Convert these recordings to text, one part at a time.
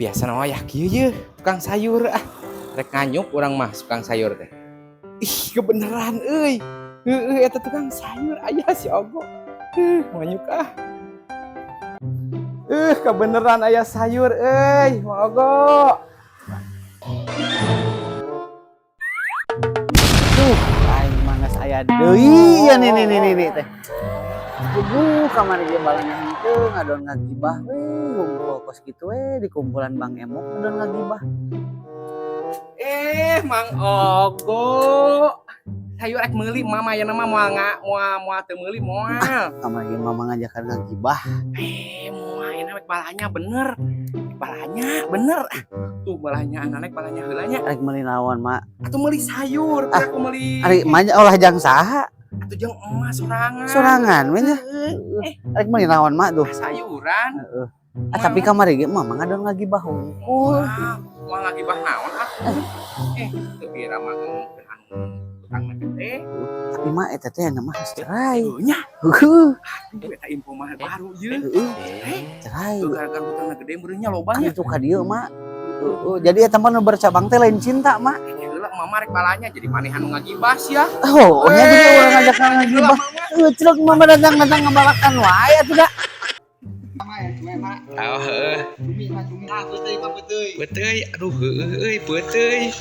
Biasa nama ya kieu ye, tukang sayur ah. Rek nganyuk urang mah tukang sayur teh. Ih, kebeneran euy. Heueuh, eta tukang sayur aya si Ogo. Heuh, nganyuk ah. Kebeneran aya sayur euy, Mang Ogo. Tuh, aing mah geus aya deui ya nih nih nih nih teh. Puguh kamari ge balanya henteu ngadon ngagibah we ngumpul kos kitu we di kumpulan Bang Emok ngadon ngagibah. Eh, Mang Ogo. Sayur rek meuli mama ya nama moal nga moal moal teu meuli moal. Kamari ge mama ngajakan ngagibah. Eh, moal ayeuna rek balanya bener. Balanya bener. Tuh balanya anak balanya heula nya. Rek meuli naon, Mak? Atuh meuli sayur, ah, aku meuli. Ari mah olah jang saha? Atuh jeung emas sorangan. Sorangan we nya. Eh, Rek meuli naon, Mak, tuh? Sayuran. Heeh. Ah, tapi kamari ge mama ngadon ngagibah hungkul. Wah, moal ngagibah naon atuh. Eh, teu pira mah ngomongkeun anu tukang teh. Tapi mah eta teh mah geus cerai. Heuh nya, Heuh. aduh eta info mah baru ieu. Heuh, cerai. Tuh gara-gara hutangna gede meureunnya loba Kan nya. itu ka dieu, Mak. Heeh, jadi eta mah nu bercabang teh lain cinta, Mak. Heula mama rek balanya jadi maneh anu ngagibah sia. Oh, nya jadi urang ngajak ngagibah. Heuh, celuk mama datang-datang ngabalakan wae atuh da. Oh, heeh. Peuteuy, aduh heueuh euy peuteuy.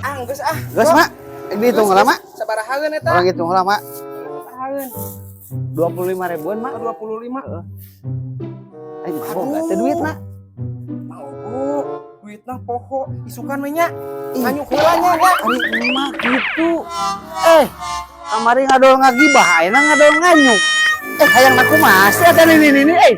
Ah, geus ah. Geus, Mak. Rek dihitung heula, Mak. Sabarahaeun eta? Urang hitung heula, Mak. Sabarahaeun? 25 ribuan, Mak. 25. Aing mah boga teh duit, Mak. Mang Ogo, duitna poho isukan we nya. Ih. Nganyuk heula nya nya. Ari emak gitu. Eh, kamari ngadol ngagibah, ayeuna ngadol nganyuk. Eh, hayang aku masih eta nih nih nih eh.